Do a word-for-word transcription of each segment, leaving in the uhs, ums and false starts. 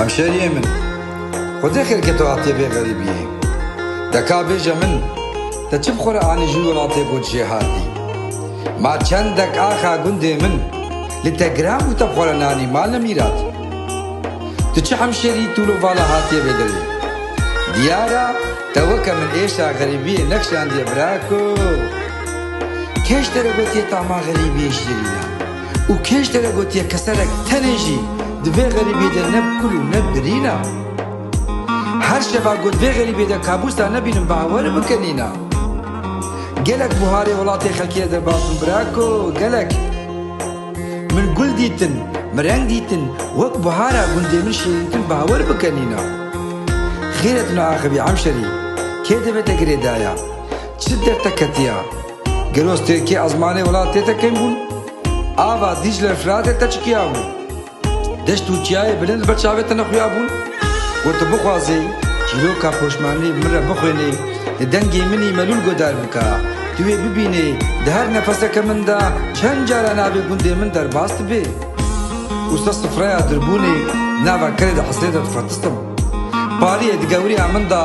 Hemşeriyê min, Xwedê xêr ke tu hatiye vê xerîbiyê. De ka bêje min, te çi bi xwe re anî ji wî welatê ku tu jê hatî? Ma çendek axa gundê min, li te giran bû te bi xwe re nanî mal ne mîrat. Tu çi hemşerî tûlo vala hatiye vê derê? Diyar e, te weke min êşa xerîbiyê nekişandiye birako. Kê ji te re gotiye tama xerîbiyê jêrîna? Û kê ji te re gotiye keserek tenê jî di vê xerîbiyê de ne bi kul û ne birîna? Her şeva got vê xerîbiyê de kabûsa nebînim bawer bike nîna. Gelek buharê welatê xelkê derbas bûn birako, gelek. Min gul dîtin, min reng dîtin, wek buhara gundê min şêrîtin bawer bike nîna. Xêret na axivî hemşerî, kê di vê te girêdaya? Çi der te ketiya? Gelo stêrkê ezmanê welatê te kêm bûn? Ava Dîcle Firatê te çikiya bûn? Deşt û çiyayê bilind li ber çavê te nexuya bûn? Got tu bixwazê çîroka poşmanî min re bixwênê, li dengê min î melûl godar bika. Tu wê bibînê, di her nefeseke min de çend cara navê gundê min derbas dibe. Û ser sifreya dirbûnê nava kerê de hesrê de difetistim. Pariyê di gewriya min de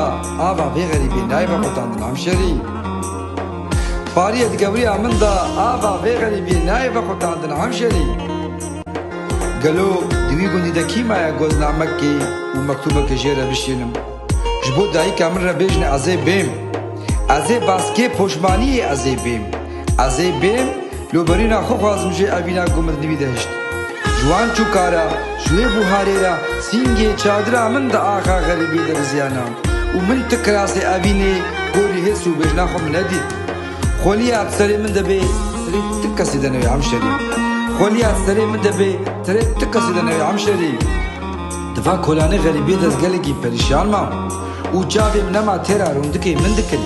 ava vê xerîbê nayê vexwetandin hemşerî. Pariyê di gewriya min de ava vê xerîbiyê nayê vexwetandin hemşerî. Gelo di wî gundî de kî maye goznamekê û mektûbekê jê re bişînim? Ji bo dayika min re bêjin ez ê bêm. Ez ê baskê poşmaniyê ez ê bêm. Ez ê bêm, loberîna xwe xwazim jê evîna ku min di wî de hişt. Ji wan çûka re, ji wê buharê re sîngê çadira min di axa xerîbiyê de riziyana û min tu kirasê evînê gorî hês û bêjna xwe min nedît. Xweliya di serê min de bê, serê ti kesî de newê hemşerî. Xweliya di serê min de bê, serê ti kesî de newê hemşerî. Di va kolanê xerîbiyê de ez gelekî perîşan mam û çavê min nema têra rûndikê min dikin.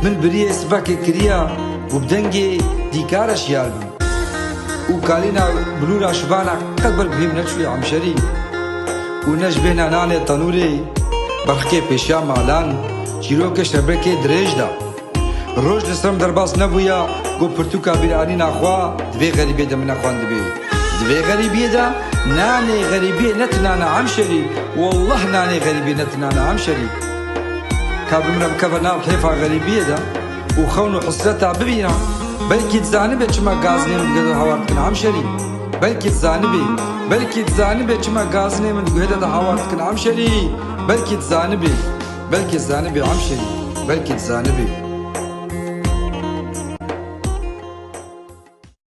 Min biriyê sibekê kiriya û bi dengê dîkare şiyar bim. Û kalîna bilûra şivana qet ber guhê min neçûye hemşerî. Û ne ji bêhna nanê tenûrê, berxikê pêşiya malan, çîrokê şerbekê dirêj de. Roj li ser min derbas nebûya, ku pirtûka bîranîna xwe di vê xerîbiyê de min nexwendibê. Di vê xerîbiyê de nanê xerîbiyê ne tu nane hemşerî, wallah nanê xerîbiyê ne tu nane hemşerî. Ka bi min re bikeve nav hêfa xerîbiyê de û xewn û hesreta bibîna, belkî dizanibe çima gazinê min di guhê de hawar dikin hemşerî. Belkî dizanibe, belkî dizanibe çima gazinê min di guhê de hawar dikin hemşerî. Belkî dizanibe, belkî dizanibe hemşerî, belkî dizanibe.